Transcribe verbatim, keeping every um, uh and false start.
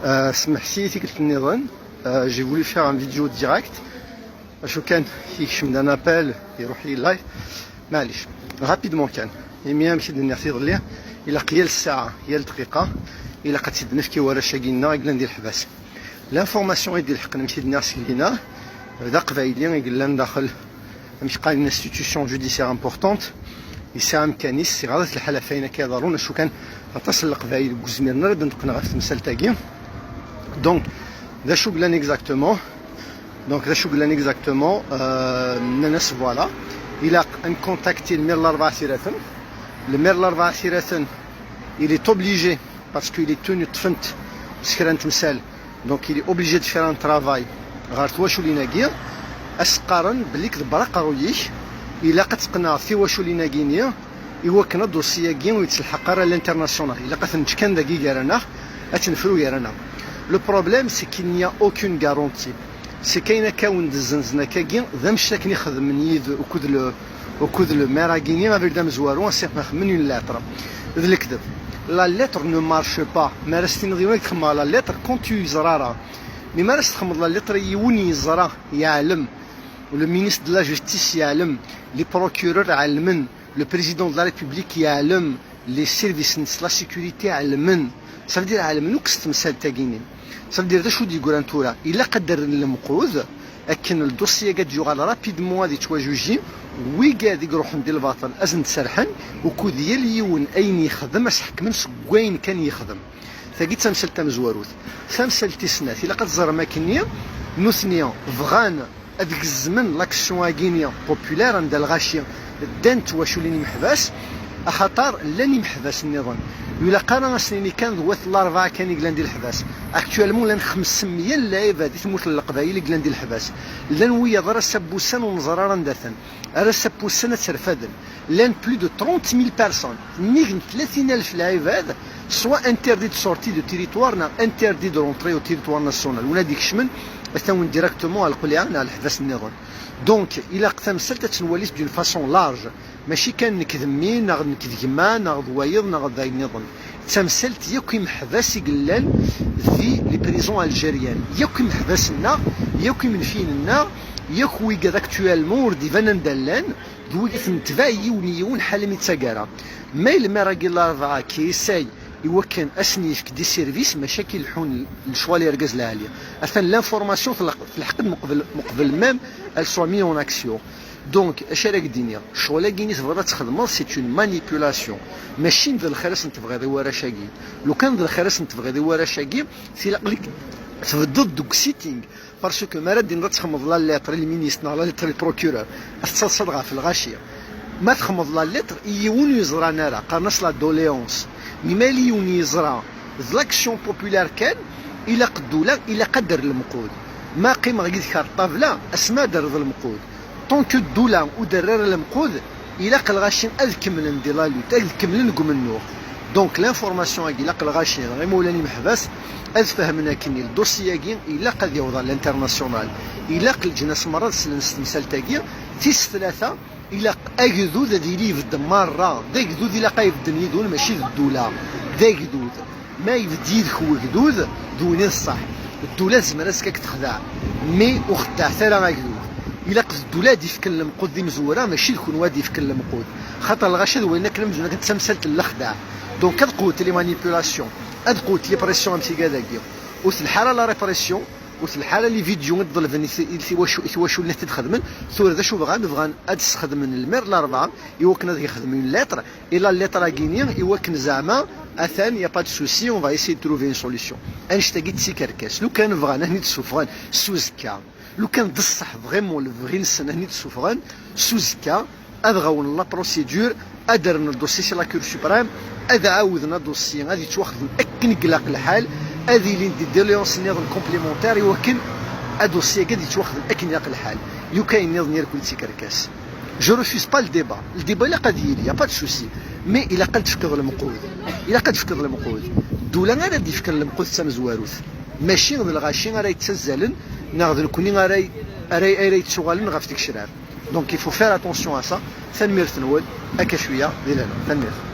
Euh, سمحتي تيكلت النظام. Euh, j'ai voulu faire une vidéo directe. Acu kan, yekcem-d un appel, iruḥ-iyi live. Maɛlic. Rapidement kan. Imi amek i d-nniɣ tiḍelli, ilaq yal ssaɛa, yal dqiqa, ilaq ad tt-id-nefk i warrac-agi-nneɣ i yellan di leḥbas. L'information i d-ilḥeqen, amek i d-nniɣ seg dinna, d aqbayli i yellan daxel, amek qqaren, une institution judiciaire importante, yesɛa amkan-is, iɣaḍ-it lḥal ɣef wayen akka iḍerrun, acu kan aṭas n leqbayel deg uzmiren ara d-neṭqen ɣef temsalt-agi. Donc, d acu yellan exactement? Donc, d acu yellan exactement? Euh, nnan-as, voilà, ilaq ad nkontakti lmir Larebɛa Tiraten. Lmir Larebɛa Tiraten, il est obligé, parce qu'il est tenu, ṭṭfen-t s kra n temsal, donc il est obligé de faire un travail ɣer twaculin-agi, as-qqaren belli d aqerruy-ik, ilaq ad teqneɛ tiwaculin-agi-nni, i wakken adossier-agi ur yettelḥaq ara à l'international. Ilaq ad t-neǧǧ kan dagi gar-aneɣ, ad t-nefru gar-aneɣ. Le problème, c'est qu'il n'y a aucune garantie. C'est qu'ayen akka wen-d-zzenzen akkagi, d annect akken i xedmen yid ukud le, ukud le maire-agi-nni, abrid amezwaru, ass-iḥma xemmen une lettre. D lekdeb. La lettre ne marche pas. Mi ara s-tiniḍ yiwen ad k-xemmeɣ la lettre, quand tu yeẓra ara. Mi ara s-txemmeḍ la lettre i yiwen yeẓra, yeɛlem, le ministre de la Justice yeɛlem, les procureurs ɛelmen, le président de la République yeɛlem, les services n la sécurité ɛelmen. Ça veut dire ɛelmen akk s temsalt-agi-nni. Ça veut dire d acu d-yeggran tura? Ilaq ad d-rren lemqud akken le dossier-agi ad yuɣal rapidement ad yettwajuji. Wigad i iruḥen di lbaṭel ad sen-d-serḥen, ukud yal yiwen ayen yexdem ad s-ḥekmen seg wayen kan yexdem. Tagi d tamsalt tamezwarut. Tamsalt tis snat, ilaq ad teẓrem akkenni, nutni bɣan ad gezmen l'action-agi-nni populaire anda lɣaci ddant twaculin imeḥbas, axaṭer llan imeḥbas nniḍen. Ur ilaq ara ad s-nini kan d wat Larebɛa kan i yellan di leḥbas. Actuellement, llan xemsemya n lɛibad di tmurt n Leqbayel i yellan di leḥbas. Llan wiyaḍ ara s-abbusan ur neẓri ara anda-ten. Ara s-abbusan ad terfaden. Llan plus de trente mille personnes. Nnig n tlatin alef lɛibad, soit interdit de sortie de territoire, neɣ interdit de rentrer au territoire national. Win ad ikecmen, atan directement ɣer leqliɛa neɣ leḥbas nniḍen. Donc, ilaq tamsalt ad tt-nwali d'une façon large. Mačči kan nekk d mmi, neɣ nekk d gma, neɣ d wayeḍ, neɣ d ayen nniḍen. D tamsalt yakk imeḥbas i yellan di les prisons algériennes. Yakk imeḥbas-nneɣ, yakk imenfiyen-nneɣ, yakk wigad actuellement ur d-iban anda llan, d wigad netbeɛ yiwen yiwen ḥala mi d taggara. Ma yelmer-agi Larebɛa qui essaye i wakken ad sen-yefk des services, maca ki leḥḥun lecɣal i argaz lɛali. Atan l'information telḥeq-, telḥeq-d meqbel, meqbel même elle soit mise en action. Donc, acu ara k-d-iniɣ? Ccɣel-agi-nni tebɣiḍ ad txedmeḍ, c'est une manipulation. Mačči d lxir i sen-tebɣiḍ i warrac-agi. Lukan d lxir i sen-tebɣiḍ i warrac-agi, tilaq-ik tbeddeḍ deg sitting. Parce que mi ara d-tiniḍ ad txedmeḍ la lettre i lministre neɣ la lettre i le procureur, ad tettaḍsaḍ ɣef lɣaci. Ma txedmeḍ la lettre i yiwen ur yeẓran ara, qqaren-as la doléance. Mi ma yella yiwen yeẓra d l'action populaire kan, ilaq ddula, ilaq ad d-terr lemqud. Ma qqimeɣ yid-k ar ṭṭabla, asma ad d-terreḍ lemqud. Tant que ddula ur d-terri ara lemqud, ilaq lɣaci ad kemmlen di la lutte, ad kemmlen deg umennuɣ. Donc l'information-agi, ilaq lɣaci, imawlan imeḥbas, ad fehmen akken le dossier-agi ilaq ad yaweḍ à l'international. Ilaq leǧnas merra ad slen s temsalt-agi. Tis tlata, ilaq agdud ad yili ibedd merra. D agdud ilaq ad ibedden yid-wen, mačči d ddula. D agdud. Ma yebded yid-k wegdud, d win i d ṣṣeḥ. Ddula tezmer ad k-texdeɛ, mais ur xeddɛet ara agdud. Ilaq d ddula ad d-ifken lemqud d imezwura, mačči d kunwi ad d-ifken lemqud. Xaṭer lɣaci d wayen akken amzun akken d tamsalt n lexdeɛ. Donc ad qewwet les manipulations, ad qewwet les pressions am tigad-agi. Ur telḥa ara la répression, ur telḥa ara les vidéos i d-ḍelben i t-, i twacu-, i twaculin ad t-id-xedmen. Tura d acu bɣan? Bɣan ad d-sxedmen lmir Larebɛa i wakken ad yexdem une lettre. Et la lettre-agi-nni, i wakken zeɛma, atan, y a pas de souci, on va essayer de trouver une solution. Annect-agi d tikerkas. Lukan bɣan ad ten-id-ssufɣen s uzekka, lukan d ṣṣeḥ vraiment lebɣi-nsen ad ten-id-ssufɣen s uzekka, ad ɣawnen la procédure, ad rren le dossier si la Cour suprême, ad ɛawden adossier, ad yettwaxdem akken i ilaq lḥal, ad ilin des doléances nniḍen complémentaires i wakken adossier-agi ad yettwaxdem akken ilaq lḥal. Lukan nniḍen irkul d tikerkas. Je refuse pas le débat. Le débat ilaq ad yili, y a pas de souci. Mais ilaq ad d-tefkeḍ lemqud. Ilaq ad d-tefkeḍ lemqud. Ddula ara d-yefken lemqud d tamezwarut. Mačči d lɣaci ara yettazzalen, neɣ d nekni ara, ara, ara yettuɣalen ɣef tgecrar. Donc il faut faire attention à ça. Tanemmirt-nwen, akka cwiya di lehna. Tanemmirt.